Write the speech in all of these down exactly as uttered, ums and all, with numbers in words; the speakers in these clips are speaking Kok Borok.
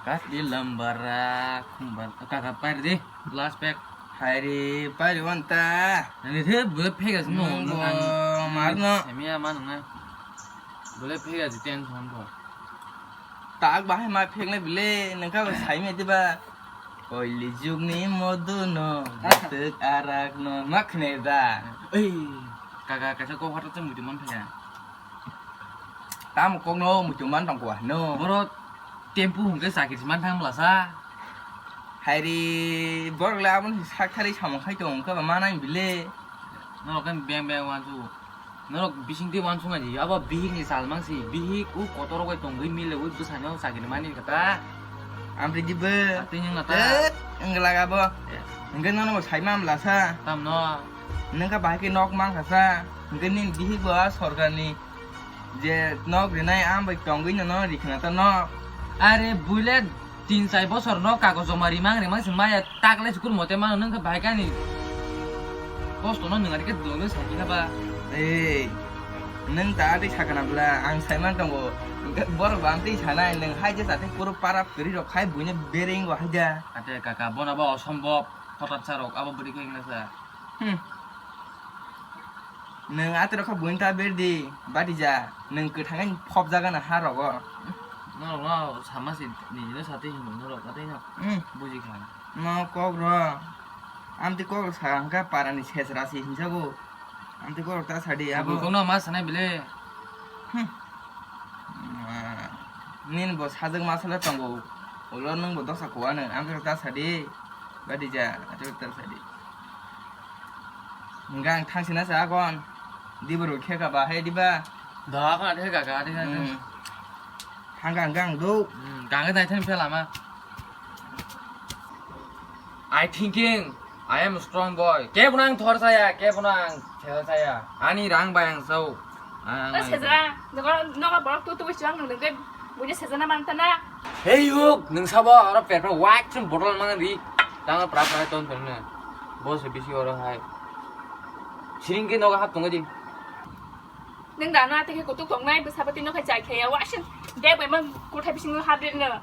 Kas di lambara khumbar kaka pair di last pack. Hairi pairi wanta. Ani the bule phegas no. Nung bo marno. Semia ma nunga. Bule phegas di tension bo. Tak bahai ma pheknai bile nengka bo saimi diba. Koili jugni moduno batuk arakno makhne da. Ei, kaka kaisa kok hata tong muitu man phaya. Tamo kokno muitu man tong kwa no. Boro tempu hwnkhe chakri man thang blasa. Hairi borok le aboni sak thari samung khai tong khe ba manai bile. Norok khe beng beng wansu. Norok bising tei wansuk nai di, abo bihik ni sal mang si, bihik u kotor rok bai tongwi mile ui bwsano chakri mani kata. Amtwi di bo. Atwi nwng nata. Tet, wngla ga bo. Eh. Hwnkhe nono bo sai mam lasa. Tamno. Nengka bahai khe nok mang kasa. Hwnkhe nini bihik bo a sorkar ni je nok rinai am bai tongwi nono rikna ta nok. Are buile Tin chai bosor no kago joma rimang rimang se maya takle school mote mano nung khe bai kani. Kosto no nung ari khe dole sai khe ba. Ei, nung ta tei sakana bla ang sai man tongo. Borok ba ang tei sanai nung hai je jate koro para piri rok khai buine bereng go hai ja. Ate kaka bona ba osombok hotat sarok abo bwrwi khe wngna sa. Hmm. Nwng atorok kha buini ta berdi, batija, nwng kwthangwi phobjagano ha rogo. Norok no sama se nini no sati hinwi norok atwi no Hmm. Buji kha. No kok ro. Amtwi kok ro sa hwnkha parani sesra se hinjago. Amtwi kok ro ta sadi abo. Bwkok no ma sanai bile. Hmm. Ah, nini bo sajwk masala tongo. Ulo nwng bo dosa kuwano. Amtwi kok ro ta sadi. Batija, amtwi kok ro ta sadi. Hwnkhe ang thang sina sa akon. Dibo rw khe ka ba hai diba? Da ka the ka ka the ka. Hmm. Thang ka hwnkhe ang do. Hmm, gang dai thang phela ma. I thinking, I am strong boy. Kebo nang thor saya, kebo nang thel saya. Ani rang bai ang sao. O sejra, nogo nogo borok tu tu bisi ang nung ke buji sejana mantana. Hey yuk, nung sabo oro per per white chum bottle mang ri. Tang pra pra ton ton ne. Boss bisi oro hai. Siring ke nogo hap tongo di. Nung da na te ke kutuk tong nai bwsa bati no khai chai khaya wa shin. De bai mang kuthai bisi no hap de no.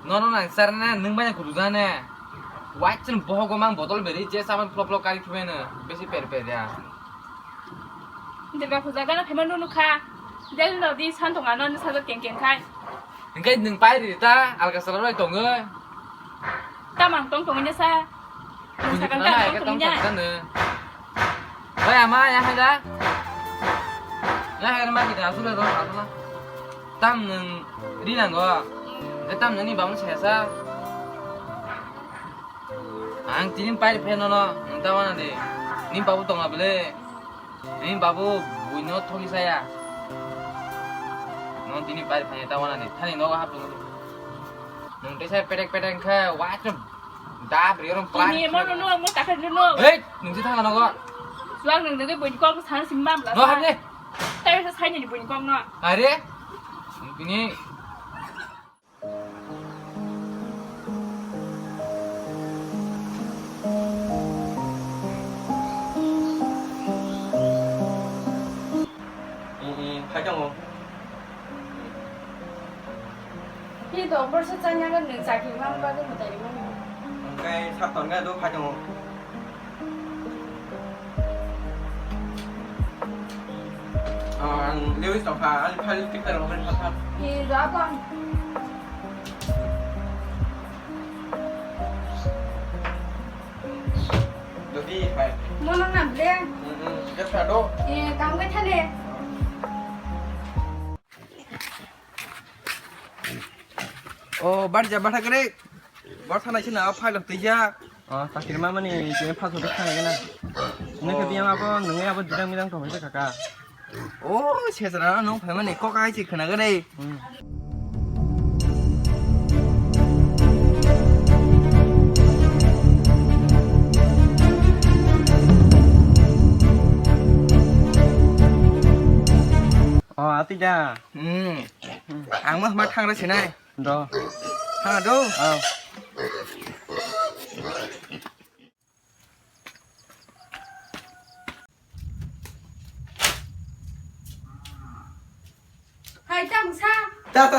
Nono nang sar na nung bai kutuk jane. White chum bohogo mang bottle beri je saman plop plop kari khibene. Bisi per per ya. Durga puja gana phaima nunu kha. Del no di san tonga no sajak keng keng khai. Hingke nwng pai ri ta alka sala roi tongo. Tamang tong tong ini sa. Buji sakang kana tang ai tong ka tong tong ya. Bai ama ya hai da. Ya hai ma kita sudah dong apa. Tam nwng ri nanggo. Tam nwng ni bang saya sa. Ang tini pai phe nono, nwng ta wana de. Ni babu tonga bele. Ni babu buino thogi saya. No tini pai phe ta wana de. Thani nogo hap tongo. Nwng tesa petek petek khe wa chum. Dab ri rom pran. Ini mo no no mo ta khe no no. Hei, nwng si thang nogo. Suang nwng de buin kok san sim mam la. No hap de. Tai sa sai ni buin kok no. Are. Tini Phai tongo. Hi dok borsa chanya ga nwng chakri mang bagwi mwtai rwmani. Hwnkhe sak ton ga do phai tongo. Ah, ang Lewis tongkha, ani file sticker rok bai thap thap. Hi, rakon. Dodi, hai. Mono na ble. Hmm, hmm, just ado. Eh, kam kai thale. O, bar ja, bar thakre. Bar thanai sina, file tija. O, chakri mamani tini phasok khe khanai gana. Nokhe biyang abo, nungwi abo didang midang tongwi kaka. O, sejra no nung phaimani kok ai se khna gani. Hmm. O, ati da. Hmm. Ang ma ma thangra sinai. Do. Ha do. Oh. Hai tang sa. Ta ta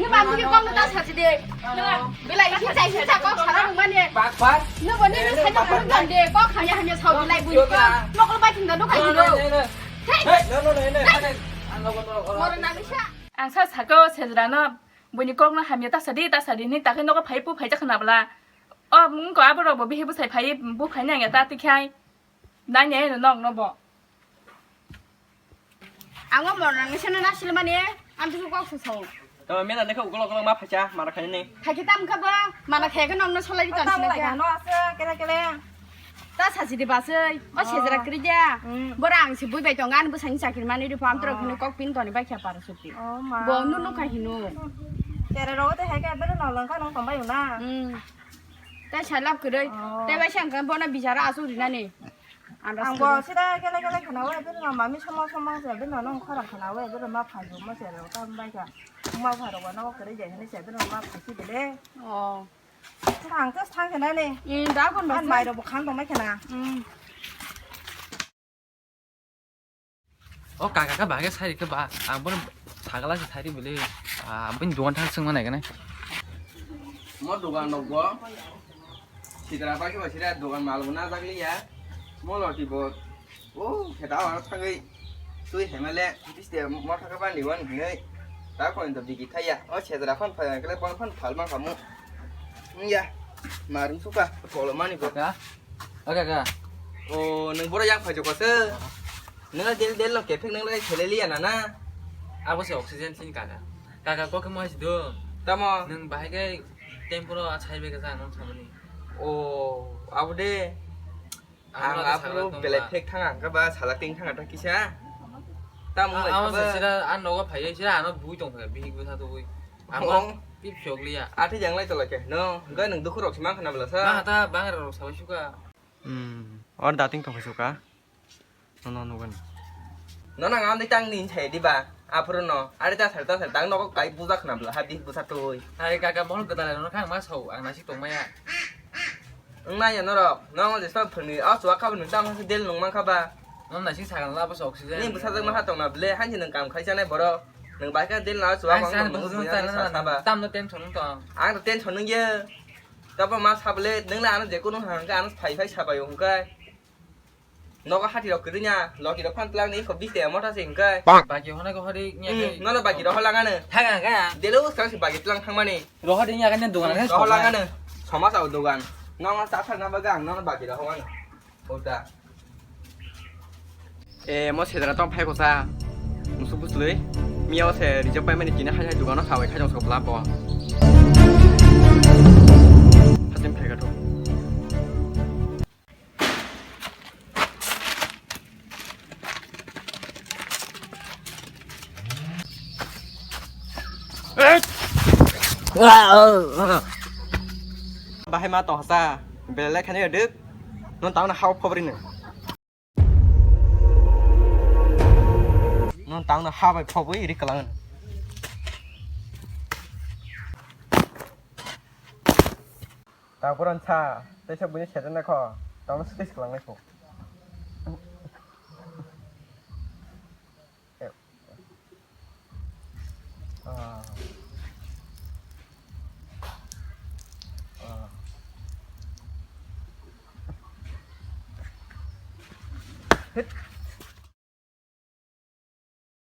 Nung bangwi kok ta sachi de. Belai si chai si cha kok sana nung mani. Nung bo ni nung sacha nung kan de kok hamya hamya sao belai bui ko. Mokol bai thung da dok hai do. Thai. Moro nang sa. Ang sa sako sejra no bui ni kok no hamya ta sadi ta sadi ni ta khe nogo phai pu phai cha khna bla. O mung ko abo rok bo bihi bu sai phai bu phai nang ya ta ti khai. Nai ne no nok no bo. Ang o morang ni sene na silmani, ang tuku kok susong. Tama mena ne kok ukolok ukolok ma phacha, mara khaini. Thaki tam kha ba, mana khe khe nong no solai ton sina kya. No ase kele kele. Ta sachi di basai, o sejra kri dia. Bora ang si bui bai tong an bu sani chakri mani ri pam tro khini kok pin toni bai kya para suti. Oh ma. Bo nu nu kha hinu. Tere ro te hai ka bero no lang kha nong tong bai na. Tai salap kwrwi. Oh. Tei bai sangkha bono bijaro asuk rinani. Ang bo sida kele kele khana wai bino mami somo somo se bino nong khorang khana wai bino ma phai mo se ro tam bai kha. Ma phai ro no kwrwi jai hini se bino ma phai si bile. Oh. Ang to thang khana ni. Ni da kon ba. An mai ro bo khang tong mai khana. Hmm. O kaka khe bahai khe sai rikhe ba, ang bono sagala se sai ri bwle, ah, bini dogan thang swngma nai gane. Mo dogan rok bo, sikra pai khe ba sira dogan mal bo na jak liya, mo loti bo, o kheta aro thangwi twi hemale, biste mo thangkhe ba ni wan hinwi, ta khon to bigi thaya, o sejra phon phai khle phon phon phal ma khamu, ya, marung suka, kolo mani bo. Kaka, O kaka. O, nwng boro yang phai jokha se. Nwng del del no kephek nwng lai khele liya na na. Abo se oxygen sin kaka. Kaka kok khe mo hasi do. Tamo? Nwng bahai khe tempo ro achai be khe sa nwng samani. O, abo de. Ang abo belai phek thanga ka ba sala ting thanga ta kisa. Tamo lai abo se sira an nogo phai sira ano bui tong kha bihik bwsa to bui. Abo pip sok liya. Athe jang lai to lai khe. No, ga nwng dukhu rok se mang khana bla sa. Bang ta bang rok sabai suka. Hmm, or dating tong suka. No, no, no, no. No, no, ngam dei tang ni sai di ba. Aphuru no. Are ta sar, ta sar, tang no kai buja khna bla, ha di busa tui. Are kaka mohon kedal no khang ma sau, ang nasi tong maya. Ang naya norok, no, no, jesto phuni, a suwa kha bani tang se del nung mang kha ba. No nasi sagan la ba sok si. Ni busa jang ma ha tong na ble, han si nung kam khai chanai boro. Nung bai ka del na suwa mang nung buya sa ba. Tam no tension tong. Ang tension nung ye. Tabo ma sabole nang le ano je kono hang ka ano phai phai sabai hung kai. Nogo hati rok kwrwi nya, loki rok phan twlang ni ko biste mota se hung kai. Bagi hona ko hori nya kai. Nono bagi rok holang ano. Thang ang kaya. Delo uskang se bagi twlang thang mani. Rohor ni nya kan dogan kan. Rohor lang ano. Soma sa dogan. Nono sa thang na bagang nono bagi rok holang. Ota. E, mo sejra tong phai kosa. Musuk buslui. Miya o se rijak pai mani kini hai hai dogano khawai khai jong sok labo. Hatim phai gato. Bahai ma tong hasa. Belai khani dek. Non tang na hao khobri ne. Nwng tangno ha bai phobwi ri kwlango. Taburan sa, teisa buini sejaknai kho, tangno swtwi swklangnai kho. Ah. Hit.